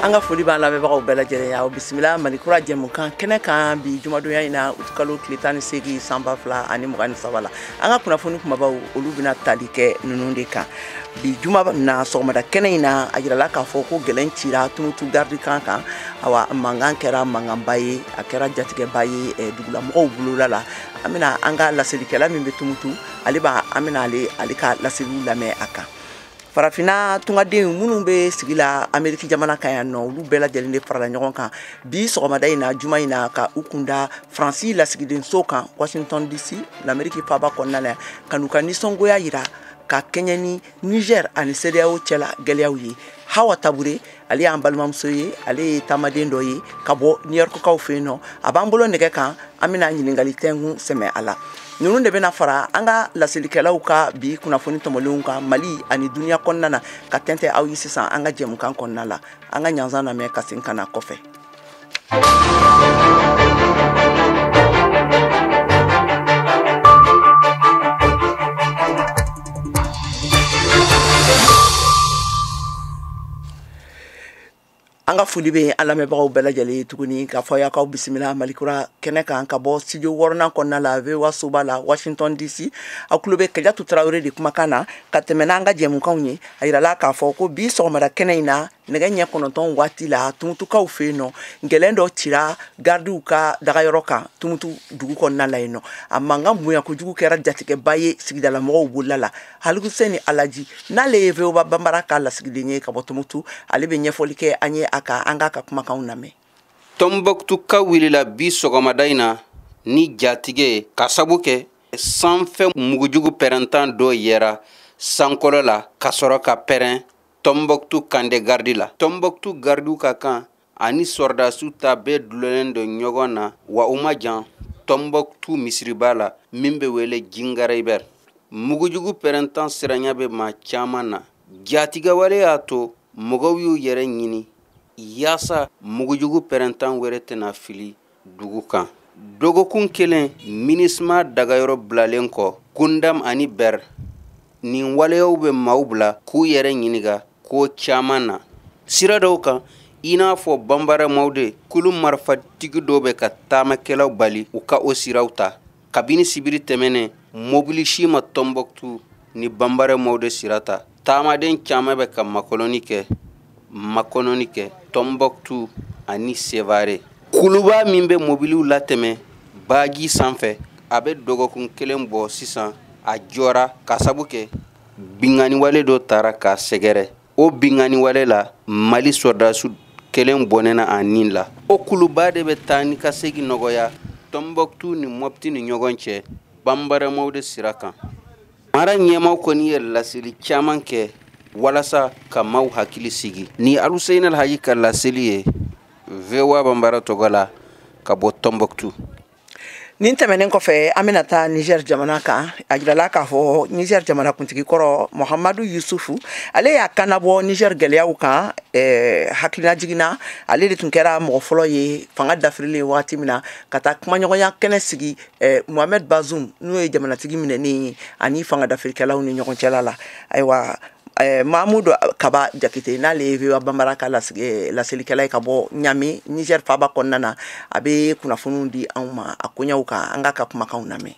An ka foli b'an lamɛnbagaw bɛɛ lajɛlen ye. Aw bisimila Malikura jɛmukan kɛnɛ kan bi jumadonya in na, kalo tile 18 san 2023 la. An ka kunnafoni kumabaw, olu bɛna tali kɛ ninnu de kan bi juma na sɔgɔmada kɛnɛ in na. A yirala k'a fɔ ko gɛlɛn cira Tumutu garde camp kan. Awa, mankan kɛra mankanba ye, a kɛra jatigɛba ye dugulamɔgɔw bolola la. An bɛna an ka laselikɛla min bɛ Tumutu, ale b'a an bɛna ale ka laseliw lamɛn a kan. Farafinna tungaden minnu bɛ sigi la Ameriki jamana kan yan nɔ, olu bɛɛ lajɛlen de farala ɲɔgɔn kan bi sɔgɔmada in na, juma in na, ka u kunda Faransi lasigidenso kan Washington DC, l'Amérique faaba kɔnɔna la, ka n'u ka nisɔngoya yira ka kɛɲɛ ni Niger ani CEDEAO cɛla gɛlɛyaw ye. Hawa Tabure, ale y'an balimamuso ye, ale ye taamaden dɔ ye ka bɔ New York kaw fɛ yen nɔ. A b'an bolo nɛgɛ kan, an bɛna ɲininkali tɛnkun sɛmɛ a la. Ninnu de bɛna fara an ka laselikɛlaw ka bi kunnafoni tɔmɔlenw kan Mali ani duniya kɔnɔna na, ka tɛntɛ aw ye sisan an ka jɛmukan kɔnɔna la. An ka ɲanzan lamɛn ka segin ka na kɔfɛ. An ka foli bɛ an lamɛnbagaw bɛɛ lajɛlen ye tuguni, k'a fɔ y'aw bisimila Malikura kɛnɛ kan ka bɔ studio wɔɔrɔnan kɔnɔna la, VOA soba la, Washington DC. Aw tulo bɛ Kajatu Tarawele de kumakan na ka tɛmɛ n'an ka jɛmukanw ye. A yirala k'a fɔ ko bi sɔgɔmada kɛnɛ in na, nɛgɛ ɲɛ 9 waati la, Tumutukaw fɛ yen nɔ, gɛlɛn dɔ cira gardiw ka dagayɔrɔ kan Tumutu dugu kɔnɔna la yen nɔ. A mankan bonya kojugu kɛra jatigɛba ye sigidalamɔgɔw bolola la. Haluseni Alaji, n'ale ye VOA Banbara ka lasigiden ye ka bɔ Tumutu, ale bɛ ɲɛfɔli kɛ an ye a kan. An k'a ka kumakanw lamɛn. Tɔnbɔkutuka wulila bi sɔgɔmada in na ni jatigɛ ye, ka sabu kɛ sanfɛ mugujugu pɛrɛntan dɔ yɛra sankɔrɔ la ka sɔrɔ ka pɛrɛn Tɔnbɔkutu camp de garde la. Tɔnbɔkutu gardiw ka kan ani sɔrɔdasiw ta bɛɛ dulonnen don ɲɔgɔn na, wa u ma jan Tɔnbɔkutu misiriba la min bɛ wele Jingarɛbɛr. Mugujugu pɛrɛntan siranya bɛ maa caman na. Jatigɛwale y'a to mɔgɔw y'u yɛrɛ ɲini yaasa mugujugu pɛrɛntan wɛrɛ tɛna fili dugu kan. Dɔgɔkun kelen MINUSMA dagayɔrɔ bilalen kɔ Gundam ani Ber, nin waleyaw bɛ maaw bila k'u yɛrɛ ɲininka ko caman na sira dɔw kan, i n'a fɔ Banbara Mawude kulu marifatigi dɔw bɛ ka taamakɛlaw bali u ka o siraw ta. Kabini sibiri tɛmɛnen, mobili si ma Tɔnbɔkutu ni Banbara Mawude sira ta. Taamaden caman bɛ ka makɔnɔni kɛ Tɔnbɔkutu ani Sevare. Kuluba min bɛ mobiliw latɛmɛ baji sanfɛ, a bɛ dɔgɔkun kelen bɔ sisan, a jɔra ka sabu kɛ binganiwale dɔ taara k'a sɛgɛrɛ. O binganiwale la, Mali sɔrɔdasiw kelen bɔnɛna a nin la. O kuluba de bɛ taa ni ka segin nɔgɔya Tɔnbɔkutu ni Mɔpti ni ɲɔgɔn cɛ Banbaramaw de sira kan. Mara ɲɛmaw kɔni ye laseli caman kɛ walasa ka maaw hakili sigi. Ni Aluseyini Alhaji ka laseli ye VOA Banbara tɔgɔ la ka bɔ Tɔnbɔkutu. Nin tɛmɛnen kɔfɛ, an bɛna taa Niger jamana kan. A jirala k'a fɔ Niger jamana kuntigi kɔrɔ Muhamadu Yusufu, ale y'a kannabɔ Niger gɛlɛyaw kan. Hakilina jiginna, ale de tun kɛra mɔgɔ fɔlɔ ye fanga dafirilen wagati min na ka taa kumaɲɔgɔnya kɛnɛ sigi Mohamed Bazoum, n'o ye jamanatigi minɛnen ye, ani fanga dafirikɛlaw ni ɲɔgɔn cɛla la. Ayiwa, Mahamudu Kaba Jakite, n'ale ye VOA Banbara ka laselikɛla ye ka bɔ Ɲame, Niger faaba kɔnɔna na, a bɛ kunnafoniw di anw ma a koɲɛw kan. An k'a ka kumakanw lamɛn.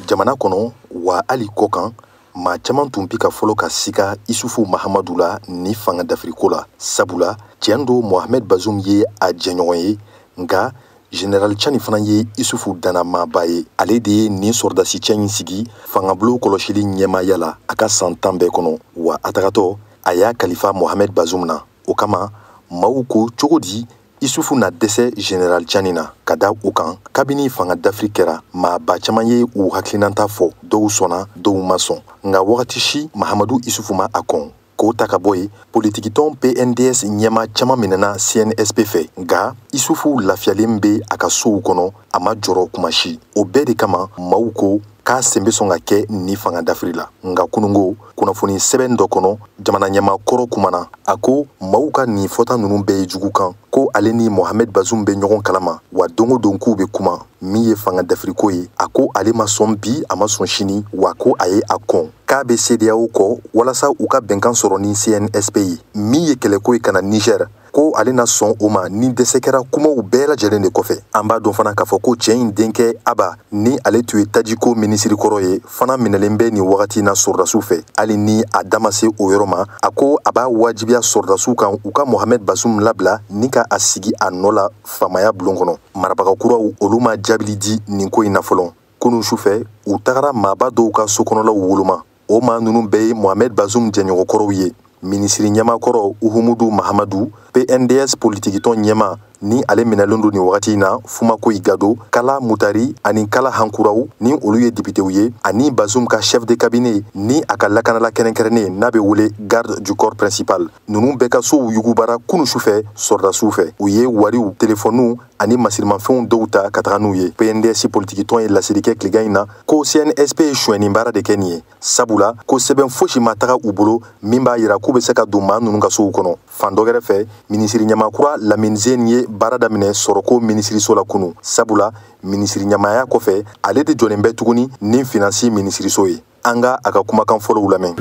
Jamana kɔnɔ wa hali kɔ kan, maa caman tun bi ka fɔlɔ ka siga Isufu Mahamadu la ni fanga dafiriko la, sabula tiɲɛ don, Mohamed Bazum ye a jɛɲɔgɔn ye, nka Général Tchani fana ye Isufu dannamaaba ye. Ale de ye nin sɔrɔdasi cɛ in sigi fangabulon kɔlɔsili ɲɛmaaya la a ka san 10 bɛɛ kɔnɔ, wa a tagatɔ a y'a kalifa Mohamed Bazum na. O kama maaw ko cogo di Isufu na dɛsɛ Général Tchani na? Ka da o kan, kabini fanga dafiri kɛra, maaba caman ye u hakilinata fɔ. Dɔw sɔnna, dɔw ma sɔn, nka wagati si Mahamadu Isufu ma a kɔn k'o ta ka bɔ yen. Politikitɔn PNDS ɲɛma caman minɛna CNSP fɛ, nka Isufu lafiyalen bɛ a ka sow kɔnɔ, a ma jɔrɔ kuma si. O bɛɛ de kama maaw ko k'a sen bɛ sɔn ka kɛ ni fanga dafiri la. Nka kunungo, kunnafoni sɛbɛn dɔ kɔnɔ, jamana ɲɛma kɔrɔ kumana. A ko maaw ka nin fɔta ninnu bɛɛ ye jugu kan, ko ale ni Mohamed Bazum bɛ ɲɔgɔn kalama, wa don o don k'u bɛ kuma. Min ye fanga dafiriko ye, a ko ale ma sɔn bi, a ma sɔn sini, wa ko a ye a kɔn k'a bɛ CEDEAO kɔ walasa u ka bɛnkan sɔrɔ ni CNSP ye. Min ye kɛlɛko ye ka na Niger, ko ale na sɔn o ma ni dɛsɛ kɛra kumaw bɛɛ lajɛlen de kɔfɛ. An b'a dɔn fana k'a fɔ ko cɛ in denkɛ Aba, ni ale tun ye tajiko minisiri kɔrɔ ye, fana minɛlen bɛ nin wagati na sɔrɔdasiw fɛ. Hali ni a da ma se o yɔrɔ ma, a ko a b'a wajibiya sɔrɔdasiw kan u ka Mohamed Bazoum labila ni ka a sigi a nɔ la faamaya bulon kɔnɔ. Marabaga kuraw, olu ma jaabili di nin ko in na fɔlɔ. Kunun sufɛ, u tagara maaba dɔw ka sokɔnɔlaw woloma. O maa ninnu bɛɛ ye Mohamed Bazoum jɛɲɔgɔnkɔrɔw ye: minisiri ɲɛmakɔrɔ Uhumudu Mahamadu, PNDS politikitɔn ɲɛma ni ale minɛlen don nin wagati in na, Fumako Gado, Kala Mutari ani Kala Hankuraw, ni olu ye depitew ye, ani Bazoum ka chef de cabinet ni a ka lakanala kɛrɛnkɛrɛnnen n'a bɛ wele garde du corps principal. Ninnu bɛɛ ka sow yugubara kunu sufɛ sɔrɔdasiw fɛ. U ye wariw, telefɔniw ani masirimafɛnw dɔw ta ka taga n'u ye. PNDS politikitɔn ye laseli kɛ tilegan in na ko CNSP ye sonyɛni baara de kɛ nin ye, sabula ko sɛbɛn fosi ma taga u bolo min b'a yira k'u bɛ se ka don maa ninnu ka sow kɔnɔ. Fan dɔ wɛrɛ fɛ, minisiri ɲɛmakura Lamine Zeine ye baara daminɛ sɔrɔko minisiriso la kunu, sabula minisiri ɲɛmaya kɔfɛ, ale de jɔlen bɛ tuguni ni finansi minisiriso ye. An ka a ka kumakan fɔlɔw lamɛn.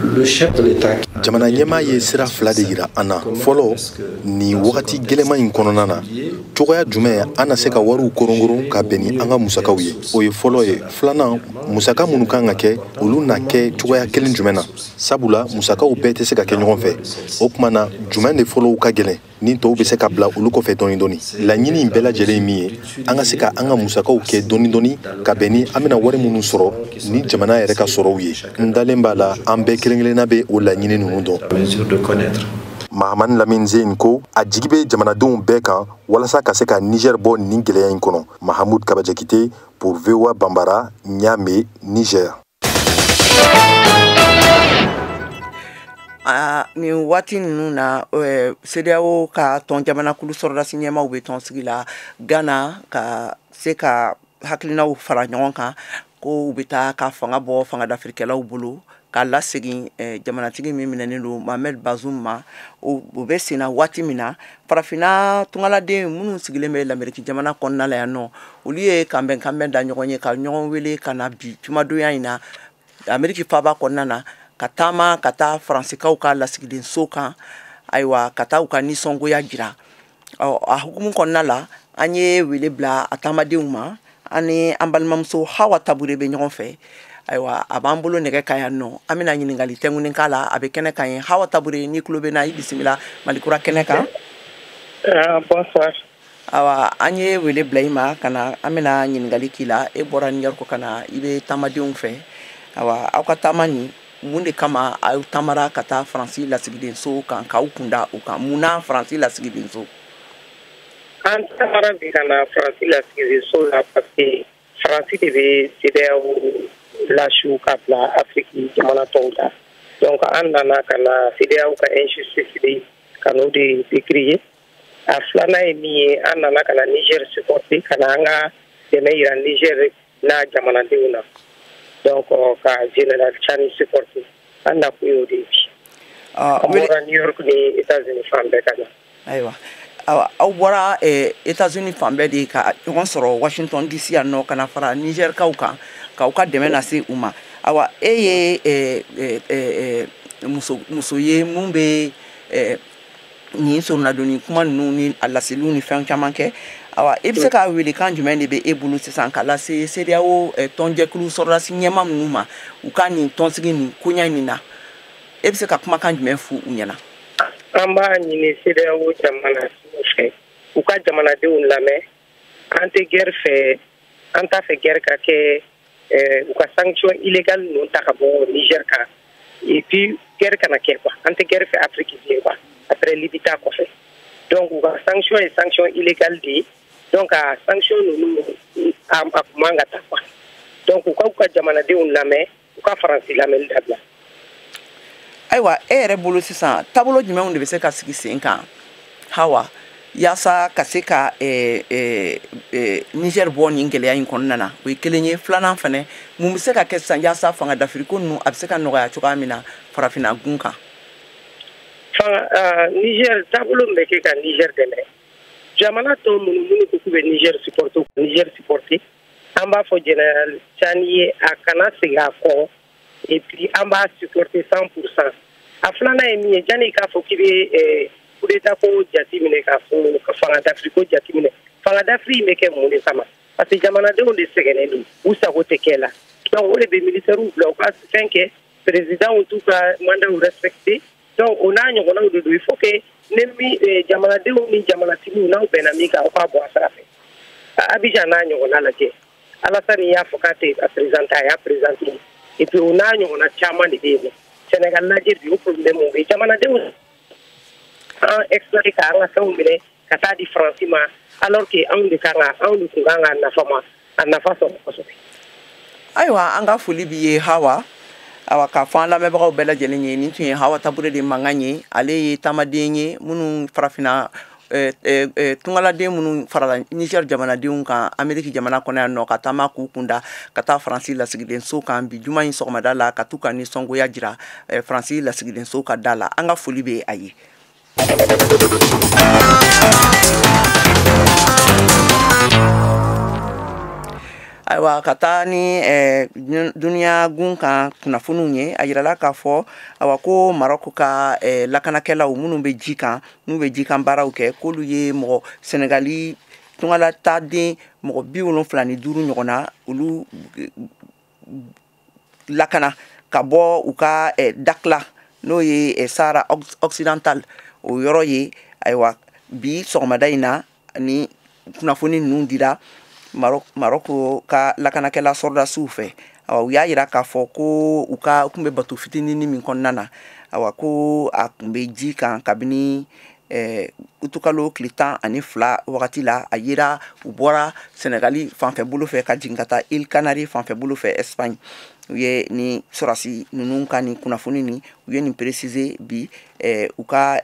Jamana ɲɛmaa ye sira fila de yira an na. Fɔlɔ, nin wagati gɛlɛman in kɔnɔna na, cogoya jumɛn an na se ka wariw koronkoron ka bɛn ni an ka musakaw ye? O ye fɔlɔ ye. Filanan, musaka minnu kan ka kɛ, olu na kɛ cogoya kelen jumɛn na? Sabula musakaw bɛɛ tɛ se ka kɛ ɲɔgɔn fɛ. O tuma na, jumɛn de fɔlɔw ka gɛlɛn ni tɔw bɛ se ka bila olu kɔfɛ dɔɔni dɔɔni? Laɲini in bɛɛ lajɛlen ye min ye, an ka se ka an ka musakaw kɛ dɔɔni dɔɔni ka bɛn ni an bɛna wari minnu sɔrɔ ni jamana yɛrɛ ka sɔrɔw ye. N dalen b'a la, an bɛɛ kelen kelenna bɛ o laɲini ninnu dɔn. Mahamani Lamine Zeine ko a jigi bɛ jamanadenw bɛɛ kan walasa ka se ka Niger bɔ nin gɛlɛya in kɔnɔ. Mahamud Kabajakite pour VOA Bambara, Niamey, Niger. Nin waati ninnu na, CEDEAO ka tɔn jamanakulu sɔrɔdasi ɲɛmaaw bɛ tɔn sigi la Ghana ka se ka hakilinaw fara ɲɔgɔn kan ko u bɛ taa ka fanga bɔ fanga dafirikɛlaw bolo ka lasegin jamanatigi min minɛnen don, Mohamed Bazoum ma. O bɛ sen na waati min na, farafinna tungaladen minnu sigilen bɛ Lameriki jamana kɔnɔna la yan nɔ, olu ye kanbɛn kanbɛn da ɲɔgɔn ye ka ɲɔgɔn wele ka na bi jumadonya in na Ameriki faaba kɔnɔna na, ka taama ka taa Faransikaw ka lasigidenso kan, ayiwa, ka taa u ka nisɔngoya jira. Ɔ, a hukumu kɔnɔna la, an ye wele bila a taamadenw ma. An ni an balimamuso Hawa Tabure bɛ ɲɔgɔn fɛ. Ayiwa, a b'an bolo nɛgɛ kan yan nɔ. An bɛna ɲininkali tɛnkunnen k'a la. A bɛ kɛnɛ kan ye. Hawa Tabure, n'i tulo bɛ na, i bisimila Malikura kɛnɛ kan. Bonsoir. Awa, an ye wele bila i ma ka na, an bɛna ɲininkali k'i la. E bɔra New York ka na, i bɛ taamadenw fɛ. Awa, aw ka taama nin, mun de kama aw taamara ka taa Faransi lasigidenso kan, k'aw kunda o kan? Mun na Faransi lasigidenso? An taamara bi ka na Faransi lasigidenso la parce que Faransi de bɛ CEDEAO lasiw ka bila Afiriki jamana tɔw la. Donc an nana ka na CEDEAO ka injustice de ka n'o de décrier. A filanan ye min ye, an nana ka na Niger supporter, ka na an ka dɛmɛ yira Niger n'a jamanadenw na. Donc ka général Tchani supporter, an nakun y'o de ye bi. An bɔra New York ni États-Unis fan bɛɛ ka na. Ayiwa, awa, aw bɔra États-Unis fan bɛɛ de ka ɲɔgɔn sɔrɔ Washington DC yan nɔ ka na fara Nigerkaw kan k'aw ka dɛmɛ lase u ma. Awa, e ye muso ye mun bɛ nin soronadonni kuma ninnu ni a laseliw ni fɛn caman kɛ. Awa, i bɛ se ka welekan jumɛn de bɛ e bolo sisan ka lase CEDEAO tɔnjɛkulu sɔrɔdasi ɲɛmaa ninnu ma u ka nin tɔnsigi nin koɲɛ nin na? E bɛ se ka kumakan jumɛn f'u ɲɛna? An b'a ɲini CEDEAO jamana fɛ, u ka jamanadenw lamɛn. An tɛ guerre fɛ, an t'a fɛ guerre ka kɛ. U ka sanction illégale ninnu ta ka bɔ Niger kan et puis guerre kana kɛ quoi. An tɛ guerre fɛ Afrique bilen quoi, après Libye ta kɔfɛ. Donc u ka sanction ye sanction illégale de ye. Donc a sanction ninnu, a kun man ka ta quoi. Donc u ka jamanadenw lamɛn, u ka Faransi lamɛnni dabila. Ayiwa, e yɛrɛ bolo sisan, taabolo jumɛnw de bɛ se ka sigi sen kan, Hawa, yaasa ka se ka Niger bɔ nin gɛlɛya in kɔnɔna na? O ye kelen ye. Filanan fɛnɛ, mun bɛ se ka kɛ sisan yaasa fanga dafiriko ninnu a bɛ se ka nɔgɔya cogoya min na farafinna gun kan? Fanga Niger, taabolo min bɛ kɛ ka Niger dɛmɛ, jamana tɔw minnu ko k'u bɛ Niger supporter, Niger supporter. An b'a fɔ général Tchani ye, a kana segin a kɔ et puis an b'a supporter 100%. A filanan ye min ye, janni i k'a fɔ k'i bɛ coup d'état ko jateminɛ, k'a fɔ ka fanga dafiri ko jateminɛ, fanga dafiri in bɛ kɛ mun de kama? Parce que jamanadenw de sɛgɛnnen don, u sago tɛ kɛ la. Donc o de bɛ militaires bila u ka fɛn kɛ, président t'u ka mandat respecté. Donc o n'a ɲɔgɔnnaw de don. Il faut que ni min jamanadenw ni jamanatigiw n'aw bɛnna min kan, aw k'a bɔ a sira fɛ. Abidjan n'a ɲɔgɔnna lajɛ, Alassane y'a fɔ k'a tɛ a présenté, a y'a présenté. Et puis o n'a ɲɔgɔnna caman de bɛ yen nɔ. Sénégal lajɛ bi, o problème bɛ yen. Jamanadenw an exploité k'an ka fɛnw minɛ ka taa di Faransi ma, alors que anw de kan ka, anw de tun kan ka nafa ma a nafa sɔrɔ kosɛbɛ. Ayiwa, an ka foli b'i ye, Hawa. Awa, k'a fɔ an lamɛnbagaw bɛɛ lajɛlen ye, nin tun ye Hawa Tabure de mankan ye. Ale ye taamaden ye minnu farafinna tungaladen minnu farala Niger jamanadenw kan Ameriki jamana kɔnɔ yan nɔ, ka taama k'u kunda ka taa Faransi lasigidenso kan bi juma in sɔgɔmada la, ka t'u ka nisɔngoya jira Faransi lasigidenso ka da la. An ka foli bɛ a ye. Ayiwa, ka taa ni duniya gun kan kunnafoniw ye, a yirala k'a fɔ awa ko Marɔku ka lakanakɛlaw minnu bɛ ji kan, n'u bɛ ji kan baaraw kɛ, k'olu ye mɔgɔ Senegali tungalataden mɔgɔ 75 ɲɔgɔnna olu lakana ka bɔ u ka Dakla, n'o ye Sahara occidental o yɔrɔ ye. Ayiwa, bi sɔgɔmada in na ni kunnafoni ninnu dira Marɔku ka lakanakɛla sɔrɔdasiw fɛ. Awa, u y'a yira k'a fɔ ko u ka tun bɛ bato fitinin min kɔnɔna na, awa ko a tun bɛ ji kan kabini utukalo tile 12 wagati la. A yira u bɔra Senegali fanfɛ bolo fɛ ka jigin ka taa Îles Canaries fanfɛ bolo fɛ Espagne. U ye ni sɔrɔdasi ninnu ka nin kunnafoni nin, u ye nin préciser bi u ka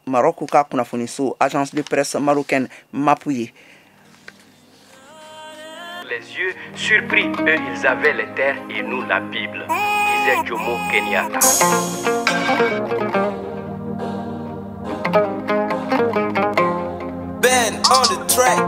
Marɔku ka kunnafoniso agence de presse marocaine MAP ye. Les yeux surpris, eux ils avaient les terres et nous la Bible, disait Jomo Kenyatta. Ben on the track.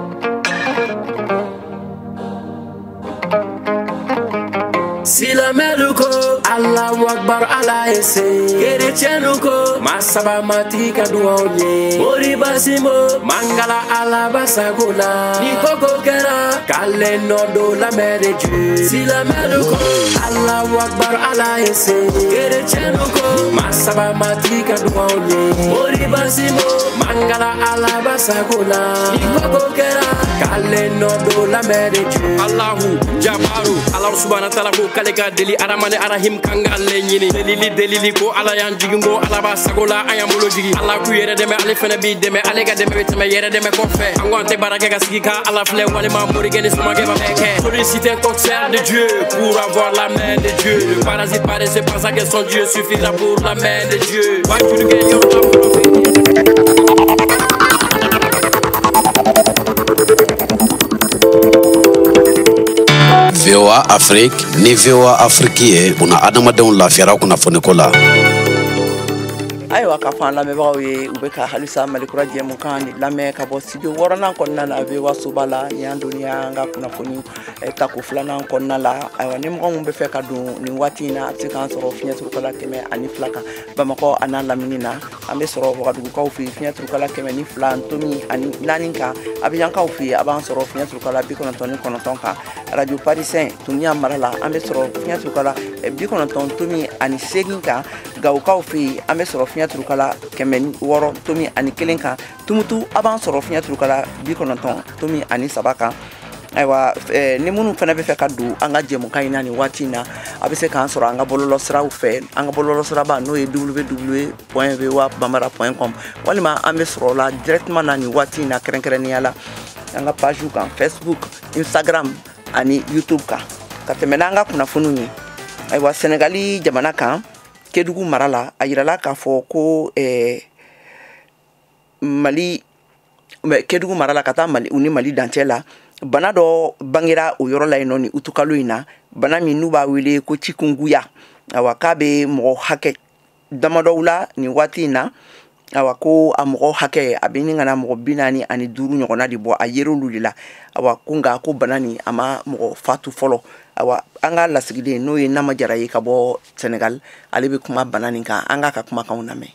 Silamɛlu ko Allahu Akbar, Ala ye se. Kerecɛnnu ko masaba matigi ka duwaw ye. Moriba Simbo mangala Ala basago la. Ni koko kɛra k'ale nɔ don la main de Dieu. Silamɛlu ko Allahu Akbar, Ala ye se. Kerecɛnnu ko masaba matigi ka duwaw ye. Moriba Simbo mangala Ala basago la. Ni koko kɛra k'ale nɔ don la main de Dieu. Allahu Jabaru, Ala subahana taala ko k'ale ka deli Aramani Arahim kan k'ale ɲini. Delili delili ko Ala y'an jigin, ko Ala b'a sago la, an y'an bolo jigin. Ala k'u yɛrɛ dɛmɛ, ale fɛnɛ b'i dɛmɛ, ale ka dɛmɛ bɛ tɛmɛ yɛrɛ dɛmɛ kɔfɛ. An ko an tɛ baara kɛ ka sigi ka Ala filɛ, walima morikɛ ni somakɛ b'a bɛɛ kɛ. Solliciter un concert de Dieu pour avoir la main de Dieu. Le parasite paresseux pense que son Dieu suffira pour la main de Dieu. Wajulikɛ yɔrɔ la fɔlɔ. VOA Afrique ni VOA Afrique ye buna adamadenw lafiyara kunnafoniko la. Ayiwa, k'a fɔ an lamɛnbagaw ye, u bɛ ka halisa Malikura jɛmukan ni lamɛn ka bɔ studio 6nan kɔnɔna na VOA soba la. Nin y'an donni y'an ka kunnafoni tako 2nan kɔnɔna la. Ayiwa, ni mɔgɔ min bɛ fɛ ka don nin waati in na, a bɛ se k'an sɔrɔ fiɲɛ turukala 102 kan Bamakɔ a n'a lamini na. An bɛ sɔrɔ Wagadugukaw fɛ yen fiɲɛ turukala 102.4 kan. Abijankaw fɛ yen, a b'an sɔrɔ fiɲɛ turukala 99 kan. Radio Parisien Tumiya mara la, an bɛ sɔrɔ fiɲɛ turukala 90.8 kan. Gawokaw fɛ yen, an bɛ sɔrɔ fiɲɛ turukala 106.1 kan. Tumutu, a b'an sɔrɔ fiɲɛ turukala 90.3 kan. Ayiwa, ni minnu fana bɛ fɛ ka don an ka jɛmukan in na nin waati in na, a bɛ se k'an sɔrɔ an ka bɔlɔlɔsiraw fɛ. An ka bɔlɔlɔsiraba n'o ye www.voabambara.com, walima an bɛ sɔrɔ la directement na nin waati in na, kɛrɛnkɛrɛnnenya la an ka page kan Facebook, Instagram ani YouTube kan. Ka tɛmɛ n'an ka kunnafoniw ye, ayiwa, Senegali jamana kan, Kédougou mara la, a yirala k'a fɔ ko Mali, Kédougou mara la ka taa Mali, u ni Mali dancɛ la, bana dɔ bangera o yɔrɔ la yen nɔ ni utukalo in na, bana min n'u b'a wele ko chikungunya. Awa, k'a bɛ mɔgɔ hakɛ damadɔw la nin waati in na. Awa, ko a mɔgɔ hakɛ a bɛ ɲini ka na mɔgɔ 45 ɲɔgɔnna de bɔ, a yer'olu de la. Awa, ko nka ko bana nin a ma mɔgɔ fatu fɔlɔ. Awa, an ka lasigiden n'o ye Nama Jara ye ka bɔ Senegal, ale bɛ kuma bana nin kan. An k'a ka kumakanw lamɛn.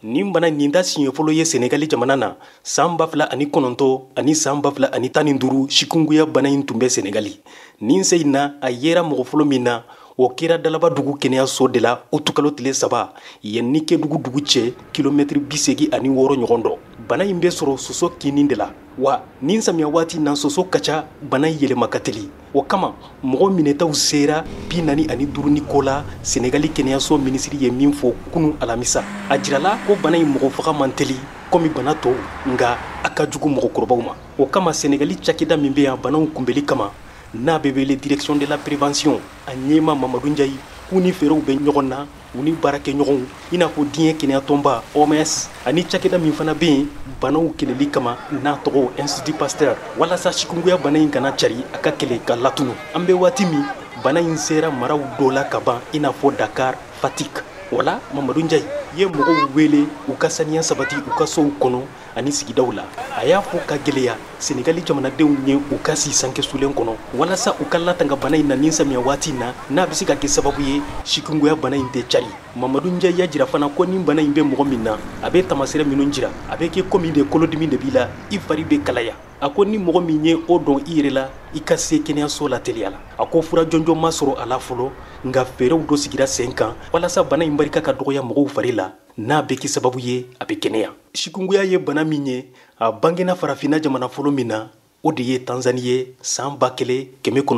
Nin bana nin ta siɲɛ fɔlɔ ye Senegali jamana na. San 2009 ani san 2015, chikungunya bana in tun bɛ Senegali. Nin se in na, a yera mɔgɔ fɔlɔ min na, o kɛra Dalaba dugu kɛnɛyaso de la utukalo tile 3, yen ni Kedugu dugu cɛ kilomɛtiri 86 ɲɔgɔn dɔ. Bana in bɛ sɔrɔ soso kinni de la. Wa nin samiya waati na, soso ka ca, bana yɛlɛma ka teli. O kama, mɔgɔ minɛtaw sera 45 ni kɔ la. Senegali kɛnɛyaso minisiri ye min fɔ kunu alamisa, a jirala ko bana in mɔgɔ faga man teli komi bana tɔw, nka a ka jugu mɔgɔkɔrɔbaw ma. O kama, Senegali cakɛda min bɛ yan banaw kunbɛli kama, n'a bɛ wele Direction de la prévention, a ɲɛma Mamadu Njayi k'u ni fɛɛrɛw bɛ ɲɔgɔn na, u ni baarakɛɲɔgɔnw, i n'a fɔ diɲɛ kɛnɛyatɔnba OMS, ani cakɛda min fana bɛ yen banaw kɛlɛli kama, n'a tɔgɔ Institut Pasteur, walasa chikungunya bana in kana cari, a ka kɛlɛ ka latunu. An bɛ waati min, bana in sera maraw dɔ la ka ban, i n'a fɔ Dakar, Fatick. Wala Mamadu Njayi ye mɔgɔw wele u ka saniya sabati u ka sow kɔnɔ ani sigidaw la. A y'a fɔ ka gɛlɛya Senegali jamanadenw ye u ka si sanke sulen kɔnɔ, walasa u ka latanga bana in na nin samiya waati na, n'a bɛ se ka kɛ sababu ye chikungunya bana in tɛ cari. Mamadu Njayi y'a jira fana ko ni bana in bɛ mɔgɔ min na, a bɛ taamasiyɛn minnu jira, a bɛ kɛ komi de kolodimi de b'i la, i fari bɛ kalaya. A ko ni mɔgɔ min ye o dɔn i yɛrɛ la, i ka se kɛnɛyaso la teliya la. A ko fura jɔnjɔn ma sɔrɔ a la fɔlɔ, nka fɛɛrɛw dɔ sigira sen kan walasa bana in barika ka dɔgɔya mɔgɔw fari la, n'a bɛ kɛ sababu ye a bɛ kɛnɛya. Chikungunya ye bana min ye, a bangena farafinna jamana fɔlɔ min na, o de ye Tanzanie ye, san 1952,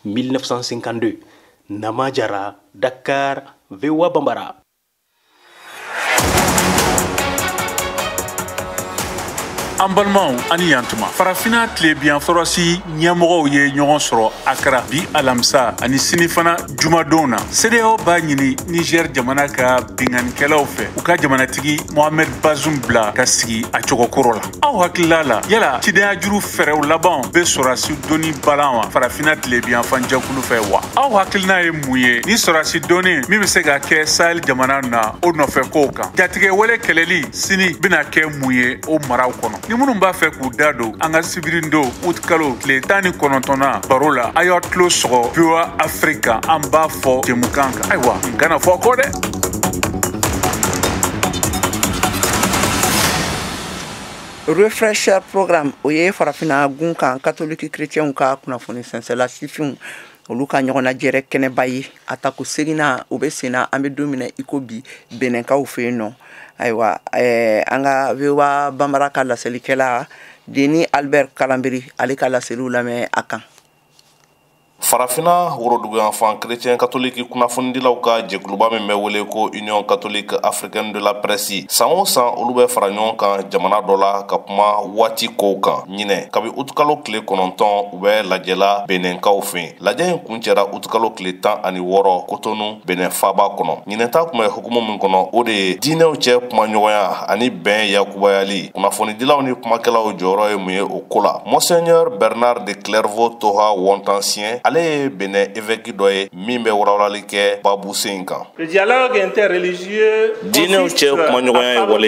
1952. Nama Jara, Dakar, VOA Bambara. An balimaw, ani yantuma. Farafina tilebiyan sɔrɔsi ɲɛmɔgɔw ye ɲɔgɔn sɔrɔ Akara bi alamisa ani sini fana jumadon na. CEDEAO b'a ɲini Niger jamana ka binganikɛlaw fɛ, u ka jamanatigi Mohamed Bazoum bila ka sigi a cogokɔrɔ la. Aw hakilila la, yala cidenya juru fɛɛrɛw laban bɛ sɔrɔsi doni balan wa farafina tilebiyan fan jɛkulu fɛ wa? Aw hakilina ye mun ye ni sɔrɔsi doni min bɛ se ka kɛ Sahel jamana na, o nɔfɛ kow kan? Jatigɛ wale kɛlɛli sini bɛna kɛ mun ye o maraw kɔnɔ? Ni minnu b'a fɛ k'u da don an ka sibirindo uti kalo tile 19nan baro la, a y'aw tulo sɔgɔ VOA Afrique, an b'a fɔ jɛmukan kan. Ayiwa, n kana fɔ kɔ dɛ. Refresher Programme, o ye farafinna gun kan katoliki chrétienw ka kunnafoni sɛnsɛla sifinw olu ka ɲɔgɔn jɛrɛ kɛnɛba ye. A tako seginna o bɛ sen na, an bɛ don min na i ko bi, Benɛnkaw fɛ yen nɔ. Ayiwa, an ka VOA Bambara ka laselikɛla Deni Albert Kalanbiri, ale ka laseliw lamɛn a kan. Farafina woroduguyanfan chrétien katoliki kunnafonidilaw ka jɛkuluba min bɛ wele ko Union catholique africaine de la presse, san o san olu bɛ fara ɲɔgɔn kan jamana dɔ la ka kuma waati kow kan. Ɲinɛ, kabi utukalo tile 9, u bɛ lajɛla Benɛnkaw fɛ. Lajɛ in kuncɛra utukalo tile 16 Kotonu, Benɛn faba kɔnɔ. Ɲinɛta tun bɛ hukumu min kɔnɔ, o de ye diinɛw cɛ kumaɲɔgɔnya ani bɛn yakubayali. Kunnafonidilaw ni kumakɛlaw jɔyɔrɔ ye mun ye o ko la? Monseigneur Bernard de Clairvaux Toha Wontansien, ale ye Benɛ évêque dɔ ye min bɛ walawalali kɛ babu sen in kan. Diinɛw cɛ kumaɲɔgɔnya ye wale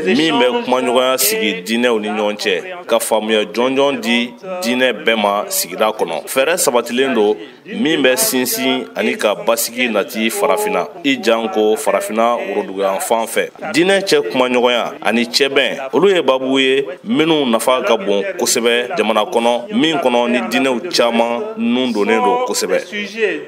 ye min bɛ kumaɲɔgɔnya sigi diinɛw ni ɲɔgɔn cɛ, ka faamuya jɔnjɔn di diinɛ bɛɛ ma sigida kɔnɔ. Fɛɛrɛ sabatilen don min bɛ sinsin ani ka basigi nati farafinna, i jan ko farafinna woroduguyanfan fɛ. Diinɛ cɛ kumaɲɔgɔnya ani cɛbɛn, olu ye babu ye minnu nafa ka bon kosɛbɛ jamana kɔnɔ min kɔnɔ ni diinɛw caman nun donnen don kosɛbɛ.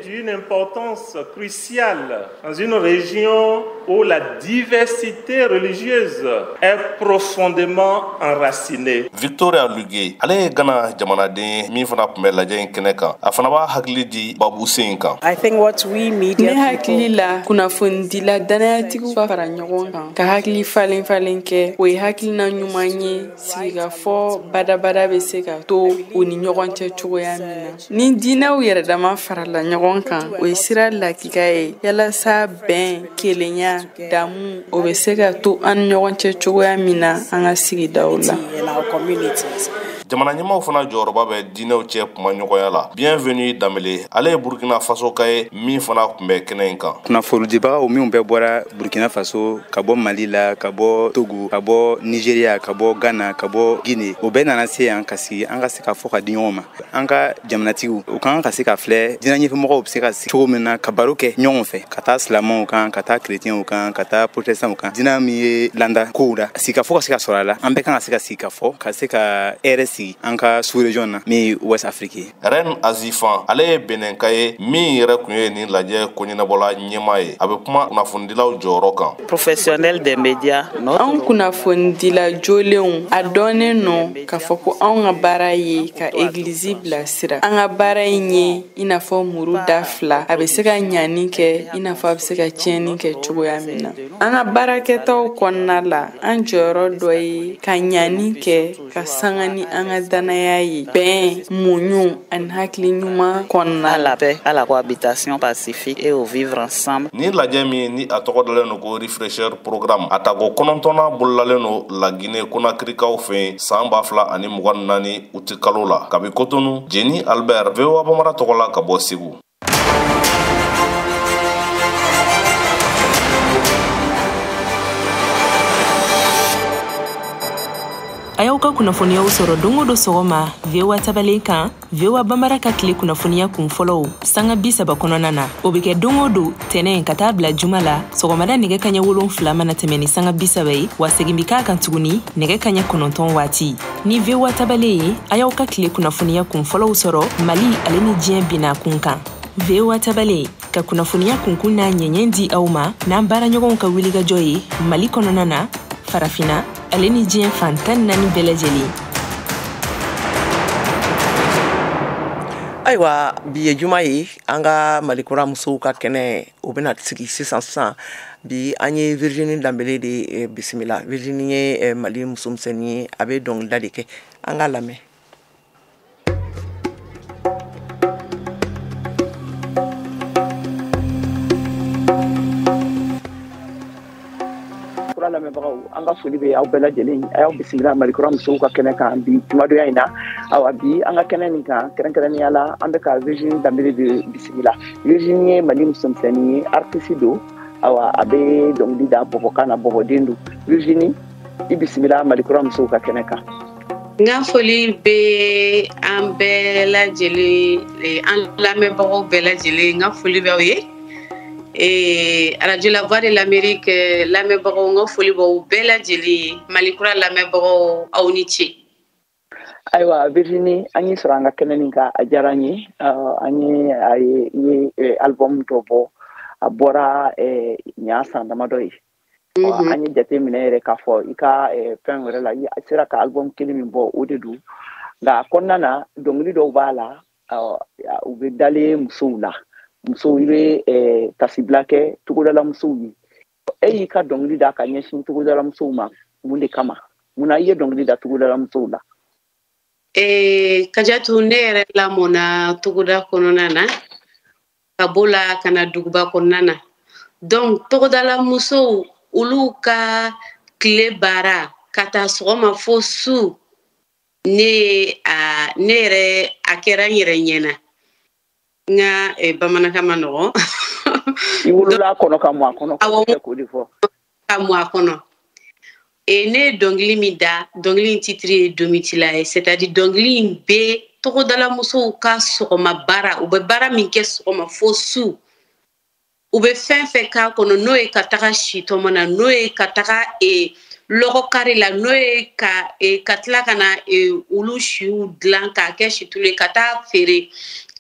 D'une importance cruciale dans une région où la diversité religieuse est profondément enracinée. Victoria Lugue, ale ye Gana jamanaden ye min fana tun bɛ lajɛ in kɛnɛ kan. A fana b'a hakili di babu sen in kan. Ne hakili la, kunnafonidila danayatigiw ka fara ɲɔgɔn kan ka hakili falen falen kɛ, o ye hakilina ɲuman ye. Sigikafɔ badabada bɛ se ka to u ni ɲɔgɔn cɛ cogoya min na, ni diinɛw yɛrɛ dama farala ɲɔgɔn kan, o ye sira lakika ye yalasa bɛn, kelenya, damu, o bɛ se ka to an ni ɲɔgɔn cɛ cogoya min na an ka sigidaw la. Jamana ɲɛmaaw fana jɔyɔrɔba bɛ diinɛw cɛ kumaɲɔgɔnya la. Bienvenue Danbele, ale ye Burkina Faso ka ye min fana tun bɛ kɛnɛ in kan. Kunnafonidibagaw minnu bɛɛ bɔra Burkina Faso, ka bɔ Mali la, ka bɔ Togo, ka bɔ Nigeria, ka bɔ Ghana, ka bɔ Guinée, o bɛɛ nana se yan ka sigi an ka se ka fɔ ka di ɲɔgɔn ma. An ka jamanatigiw, u kan ka se ka filɛ diinɛ ɲɛfɛmɔgɔw bɛ se ka sigi cogo min na ka baro kɛ ɲɔgɔn fɛ, ka taa silamɛw kan, ka taa chrétienw kan, ka taa protestantw kan. Diinɛ min ye landa kow la, sigikafɔ ka se ka sɔrɔ a la. An bɛɛ kan ka se ka sigi ka fɔ, ka se ka hɛrɛ sigi an ka sous-région na min ye Ouest Afrique ye. Reine Azifan, ale ye Beninka ye min yɛrɛ tun ye nin lajɛ koɲɛnabɔla ɲɛmaa ye. A bɛ kuma kunnafonidilaw jɔyɔrɔ kan. Professionnel des médias, anw kunnafonidila jolenw, a dɔnnen nɔ k'a fɔ ko anw ka baara ye ka egilizi bilasira. An ka baara in ye i n'a fɔ muru da fila, a bɛ se ka ɲani kɛ i n'a fɔ a bɛ se ka tiɲɛni kɛ cogoya min na. An ka baarakɛtaw kɔnɔna la, an jɔyɔrɔ dɔ ye ka ɲani kɛ ka sanga ni an ka danaya ye bɛn, muɲu ani hakili ɲuman kɔnɔna la. À la cohabitation pacifique et au vivre ensemble. Ni lajɛ min ni a tɔgɔ dalen don ko Refresher Programme, a tako 9nan bololalen don La Guinée Conakrykaw fɛ yen san 2024 uti kalo la. Kabi Cotonou, Jenny Albert, VOA Bambara tɔgɔ la ka bɔ Segu. A y'aw ka kunnafoniyaw sɔrɔ don o don sɔgɔma VOA tabalen kan, VOA Bambara ka tile kunnafoniya kun fɔlɔw sanga 30 kɔnɔna na. O bɛ kɛ don o don tɛnɛn ka taa bila juma la sɔgɔmada nɛgɛ kaɲɛ 7 mana tɛmɛ ni sanga 30 ye, wa segin bɛ k'a kan tuguni nɛgɛ kaɲɛ 9 waati. Ni VOA tabalen ye, a y'aw ka tile kunnafoniya kun fɔlɔw sɔrɔ Mali ale ni diɲɛ binna kun kan. VOA tabalen ka kunnafoniya kunkun n'a ɲɛɲɛ di aw ma n'an baaraɲɔgɔnw ka wulikajɔ ye Mali kɔnɔna na, Farafinna ale ni diɲɛ fan 14 bɛɛ lajɛlen. Ayiwa, bi ye juma ye, an ka Malikura musow ka kɛnɛ o bɛna sigi sisan sisan. Bi an ye Virginie Danbele de bisimila. Virginie ye Mali musomisɛnnin ye, a bɛ dɔnkilida de kɛ. An k'a lamɛn. Lamɛnbagaw, an ka foli bɛ aw bɛɛ lajɛlen. A y'aw bisimila Malikura musow ka kɛnɛ kan bi jumadonya in na. Awa, bi an ka kɛnɛ nin kan, kɛrɛnkɛrɛnnenya la an bɛ ka Virginie Danbele de bisimila. Virginie ye Mali musomisɛnnin ye, artiste don. Awa, a bɛ dɔnkili da bɔbɔkan na, bɔbɔden don. Virginie, i bisimila Malikura musow ka kɛnɛ kan. N ka foli bɛ an bɛɛ lajɛlen, an lamɛnbagaw bɛɛ lajɛlen, n ka foli b'aw ye. Radio La Voix de l'Amérique lamɛnbagaw, n ka foli b'aw bɛɛ lajɛlen ye. Malikura lamɛnbagaw, aw ni ce. Ayiwa Virginie, an y'i sɔrɔ an ka kɛnɛ nin kan, a diyara an ye. An ye a ye i ye album dɔ bɔ, a bɔra nin san damadɔ ye. An ye jate minɛ yɛrɛ k'a fɔ i ka fɛn wɛrɛ la, i sera ka album kelen min bɔ o de don. Nka a kɔnɔna na, dɔnkili dɔw b'a la, u bɛ dalen musow la. Musow, i bɛ tasibila kɛ togodala musow ye. E y'i ka dɔnkili da ka ɲɛsin togodala musow ma mun de kama? Munna i ye dɔnkili da togodala musow la? Kajatu, ne yɛrɛ lamɔna togoda kɔnɔna na, ka bɔ la ka na duguba kɔnɔna na. Donc togodala musow, olu ka tile baara ka taa sɔgɔma fo su, ne yɛrɛ a kɛra n yɛrɛ ɲɛna. N ka bamanankan ma nɔgɔn. I wolola a kɔnɔ ka mɔ a kɔnɔ. Awɔ, k'o de fɔ. Ka mɔ a kɔnɔ. Ne ye dɔnkili min da, dɔnkili in titre ye Domitila ye. C'est-à-dire dɔnkili in bɛ togodala musow ka sɔgɔma baara, u bɛ baara min kɛ sɔgɔma fo su, u bɛ fɛn fɛn k'a kɔnɔ, n'o ye ka taga sitɔmɔ na, n'o ye ka taga lɔgɔ kari la, n'o ye ka tila ka na olu siw dilan k'a kɛ situlu ye ka taa feere,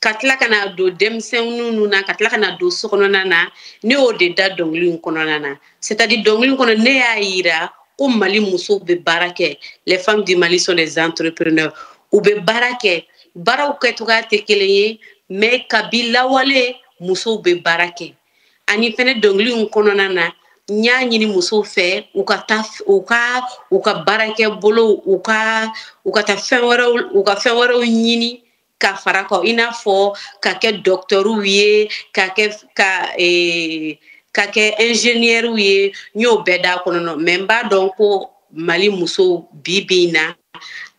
ka tila ka na don denmisɛnninw na, ka tila ka na don so kɔnɔna na. Ne y'o de da dɔnkili in kɔnɔna na. C'est-à-dire dɔnkili in kɔnɔ, ne y'a yira ko Mali musow bɛ baara kɛ. Les femmes du Mali sont des entrepreneurs. U bɛ baara kɛ, baaraw kɛcogoya tɛ kelen ye, mais kabi lawale musow bɛ baara kɛ. Ani fɛnɛ dɔnkili in kɔnɔna na, n y'a ɲini musow fɛ u ka taa u ka baarakɛ bolow, u ka taa fɛn wɛrɛw, u ka fɛn wɛrɛw ɲini ka fara kan, i n'a fɔ ka kɛ dɔkitɛriw ye, ka kɛ ingénieurw ye. N y'o bɛɛ d'a kɔnɔ, mais n b'a dɔn ko Mali musow bi bi in na,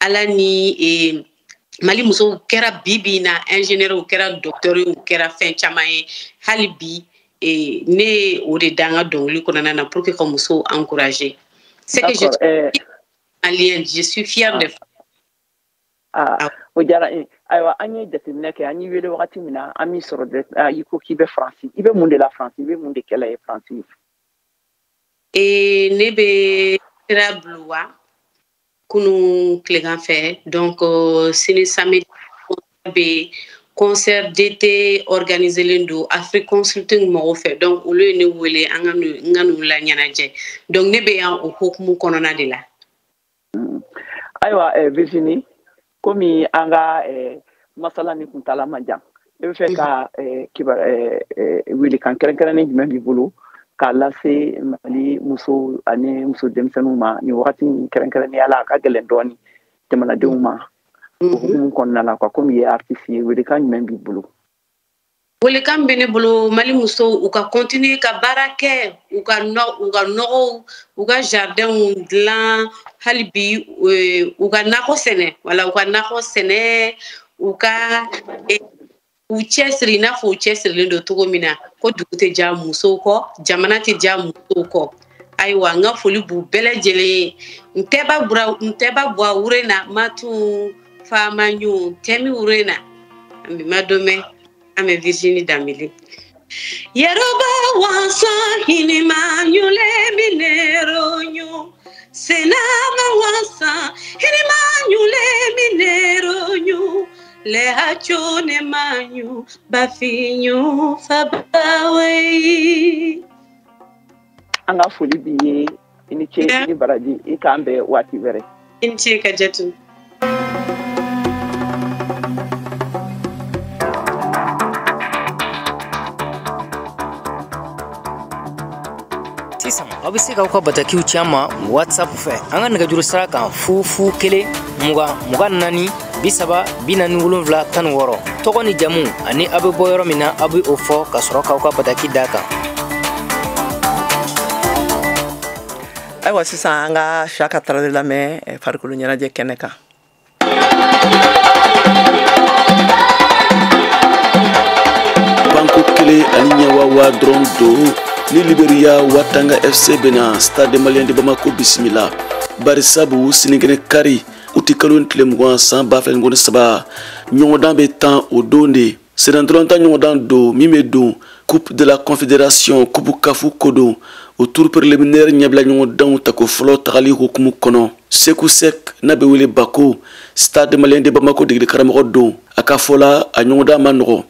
Ala ni Mali musow kɛra bi bi in na ingénieur, u kɛra docteur, u kɛra fɛn caman ye. Hali bi ne ye o de da n ka dɔnkili kɔnɔna na pour que ka musow encourager. C'est que je suis malienne, je suis fière de. Ah, o diyara n ye. Ayiwa, an ye jateminɛ kɛ, an y'i wele wagati min na, an m'i sɔrɔ dɛ. I ko k'i bɛ Faransi, i bɛ mun de la Faransi, i bɛ mun de kɛla ye Faransi? Ne bɛ sira Blois kunu tilegan fɛ. Donc sini samedi bɛ concert d'été organiselen don Afrique Consulting mɔgɔw fɛ. Donc olu ye ne wele an ka n ka n'u la ɲɛnajɛ. Donc ne bɛ yan o hokumu kɔnɔna de la. Ayiwa, Virginie, komi an ka masala ni kuntala man jan, e bɛ fɛ ka kiba welekan kɛrɛnkɛrɛnnen jumɛn b'i bolo k'a lase Mali musow ani muso denmisɛnninw ma nin wagati in kɛrɛnkɛrɛnnenya la, a ka gɛlɛn dɔɔni jamanadenw ma, o hukumu kɔnɔna la quoi? Komi i ye artiste ye, welekan jumɛn b'i bolo? Welekan bɛ ne bolo, Mali musow u ka continuer ka baara kɛ, u ka nɔgɔw, u ka jardinw dilan, hali bi u ka nakɔ sɛnɛ, wala u ka nakɔ sɛnɛ, u ka u cɛsiri i n'a fɔ u cɛsirilen don cogo min na, ko dugu tɛ diya musow kɔ, jamana tɛ diya musow kɔ. Ayiwa, n ka foli b'u bɛɛ lajɛlen ye. N tɛ ba bɔ wure na matun faama ɲun tɛmi wure na an bɛ ma dɔn. An bɛ Virginie Dambélé. Yoruba wansa hinima nyule minero nyu senama wansa hinima nyule minero nyu le hachone manyu bafinyu fabawe. An ka foli b'i ye, i ni ce, i ni baraji, i k'an bɛn waati wɛrɛ. I ni ce Kajatu. Sisan aw bɛ se k'aw ka batakiw ci an ma WhatsApp fɛ an ka nɛgɛjuru sira kan 0 0 1 20 24 30 47 16. Tɔgɔ ni jamu ani aw bɛ bɔ yɔrɔ min na, aw bɛ o fɔ ka sɔrɔ k'aw ka bataki d'a kan. Ayiwa, sisan an ka Siyaka Tarawele lamɛn farikolo ɲɛnajɛ kɛnɛ kan. Banko kelen ani ɲɛwawa dɔrɔn don ni Liberia Watanga FC bɛna Stade Malien de Bamako bisimila, bari sabu sinikɛnɛ kari uti kalo tile 20 san 2023, ɲɔgɔndan bɛ tan o don de. Sennantolatan ɲɔgɔndan don min bɛ don Coupe de la Confédération, Coupe CAF ko don, o tour préliminaire ɲɛbila ɲɔgɔndanw tako fɔlɔ tagali hukumu kɔnɔ. Seku Sek n'a bɛ wele Bako, Stade Malien de Bamako degeli karamɔgɔ don, a ka fɔ la a ɲɔgɔndan ma nɔgɔ.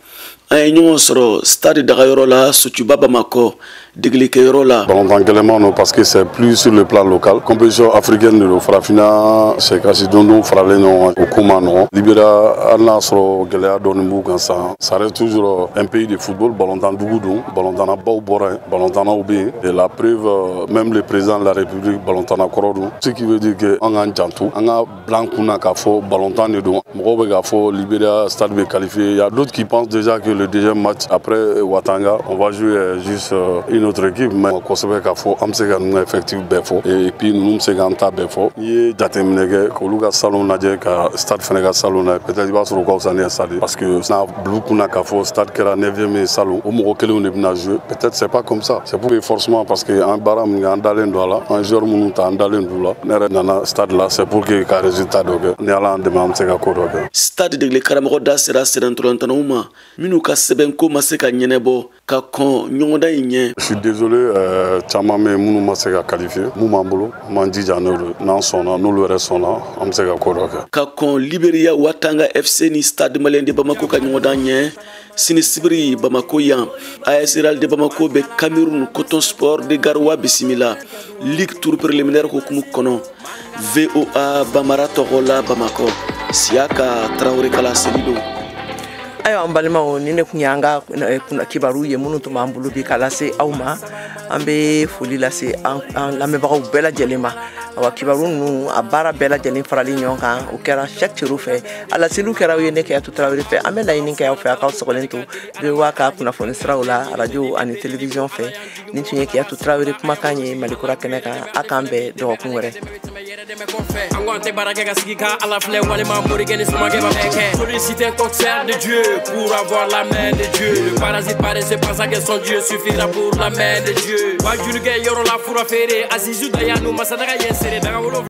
An ye ɲɔgɔn sɔrɔ stade dagayɔrɔ la Sotuba Bamakɔ degelikɛyɔrɔ la. Balontan gɛlɛman don parce que c'est plus sur le plan local. Compétition africaine de don, farafinna sɛkasi dondon faralen ɲɔgɔn kan, o ko ma nɔgɔn. Libéria, hali n'a sɔrɔ gɛlɛya dɔɔni b'u kan san, ça reste toujours un pays de football. Balontan dugu don, balontannabaw bɔra yen, balontannaw bɛ yen. Et la preuve, même le président de la République balontanna kɔrɔ don. Ce qui veut dire que an k'an janto, an ka bila an kun na k'a fɔ balontan de don. Mɔgɔw bɛ k'a fɔ Libéria stade bɛ qualifié. Il y a d'autres qui pensent déjà que le deuxième match après Watanga, on va jouer juste une autre équipe. Mais kosɛbɛ k'a fɔ an bɛ se ka ninnu effectif bɛɛ fɔ, et puis ninnu bɛ se k'an ta bɛɛ fɔ. N'i ye jateminɛ kɛ k'olu ka salon lajɛ ka stade fɛnɛ ka salon lajɛ, peut-être i b'a sɔrɔ u ka fisa ni stade, parce que n'a bil'u kunna k'a fɔ stade kɛra 9e ye salon, o mɔgɔ kelenw de bɛna jouer. Peut-être c'est pas comme ça, c'est pour forcément parce que an baara min kɛ, an dalen don a la, an joueur minnu ta, an dalen don u la. Ne yɛrɛ nana stade la, c'est pour que ka résultat dɔ kɛ. Ni Ala y'an dɛmɛ, an bɛ se ka ko dɔ kɛ. Stade degeli karamɔgɔ da sera sennantolatannaw ma minnu ka sɛbɛnko ma se ka ɲɛnɛbɔ ka kɔn ɲɔgɔndan in ɲɛ. Je suis désolé, caman bɛ yen minnu ma se ka qualifier, mun b'an bolo, an b'an jija n'olu ye, n'an sɔnna, n'olu yɛrɛ sɔnna, an bɛ se ka ko dɔ kɛ. Ka kɔn Liberia Watanga FC ni Stade Malien de Bamako ka ɲɔgɔndan ɲɛ sini sibiri Bamako yan, AS Real de Bamako bɛ Cameroun Coton Sport de Garoua bisimila Ligue tour préliminaire hukumu kɔnɔ. VOA Bamara tɔgɔ la Bamakɔ, Siyaka Tarawele kala seli don. Ayiwa, an balimaw, ni ne tun y'an ka kibaru ye minnu tun b'an bolo bi k'a lase aw ma. An bɛ foli lase an lamɛnbagaw bɛɛ lajɛlen ma. Awa, kibaru ninnu a baara bɛɛ lajɛlen farali ɲɔgɔn kan, o kɛra Cheick Cero fɛ, a laseliw kɛra aw ye ne Kayatu Tarawele fɛ. An bɛ laɲini kɛ aw fɛ, a k'aw sɔgɔlen to VOA ka kunnafoni siraw la, radio ani télévision fɛ. Nin tun ye Kayatu Tarawele kumakan ye Malikura kɛnɛ kan. A k'an bɛn dɔgɔkun wɛrɛ. An ko an tɛ baara kɛ ka sigi ka Ala filɛ walima morikɛ ni somakɛ b'a bɛɛ kɛ. Solliciter un concert de Dieu pour avoir la main de Dieu. Le parasite paresseux pense que son Dieu suffira pour la main de Dieu. Wajulikɛ yɔrɔ la fura feere Azizu Dayanu Masadaga ye seere daga wolo.